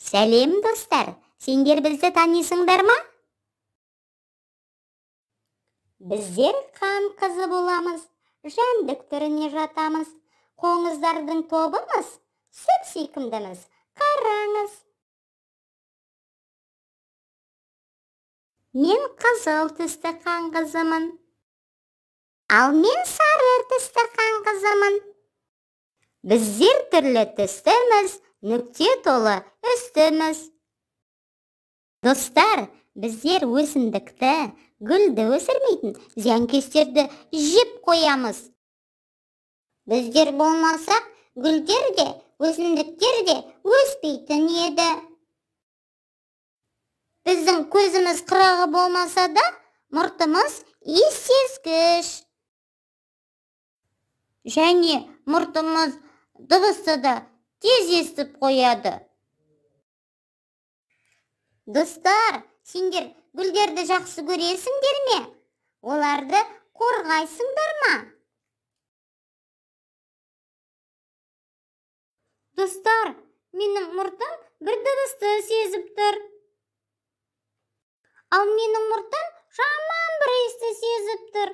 Сәлем, достар! Сендер бізді танисыңдар ма? Біздер қан қызы боламыз, жәндік түріне жатамыз. Қоңыздардың тобымыз, сүп-сүйкімдіміз. Қараңыз. Мен қызыл түсті қан қызымын. Ал мен сары түсті қан қызымын. Біздер түрлі түстіміз, нүкте толы үстіміз. Достар, біздер өсімдікті, гүлді өсірмейтін зиянкестерді жеп қоямыз. Біздер болмасақ, гүлдер де, өсімдіктер де өспейтін еді. Біздің көзіміз қырағы болмаса да, мұртымыз иіс сезгіш. Және мұртымыз дыбысты да тез естіп қояды. Достар, сендер гүлдерді жақсы көресіңдер ме? Оларды қорғайсыңдар ма? Достар, менің мұртым бір дыбысты сезіп тұр. Ал менің мұртым жаман бір иісті сезіп тұр.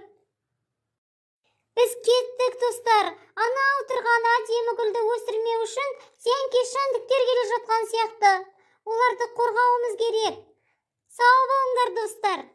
Біз кеттік, достар. Анау тұрған әдемі гүлді өсірмеу үшін зиянкес жәндіктер келе жатқан сияқты. Оларды қорғауымыз керек. Сау болыңдар, достар.